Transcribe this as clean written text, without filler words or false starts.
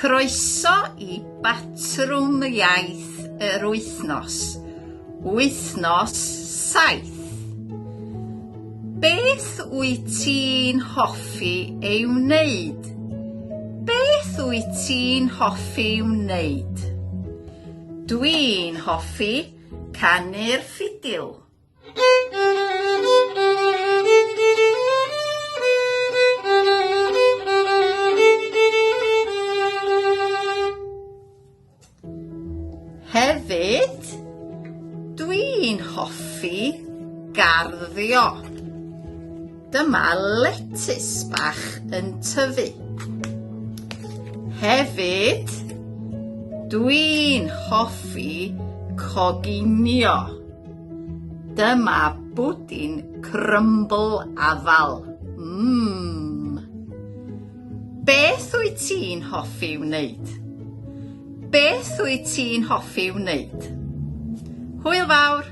Croeso i Batrwm Iaith yr Wythnos, Wythnos 7. Beth wyt ti'n hoffi ei wneud? Beth wyt ti'n hoffi wneud? Dwi'n hoffi canu'r ffidil. Hefyd, dwi'n hoffi garddio. Dyma letys bach yn tyfu. Hefyd, dwi'n hoffi coginio. Dyma bwdin crymbl afal. Mmm! Beth wyt ti'n hoffi wneud? Beth wyt ti'n hoffi wneud? Hwyl fawr!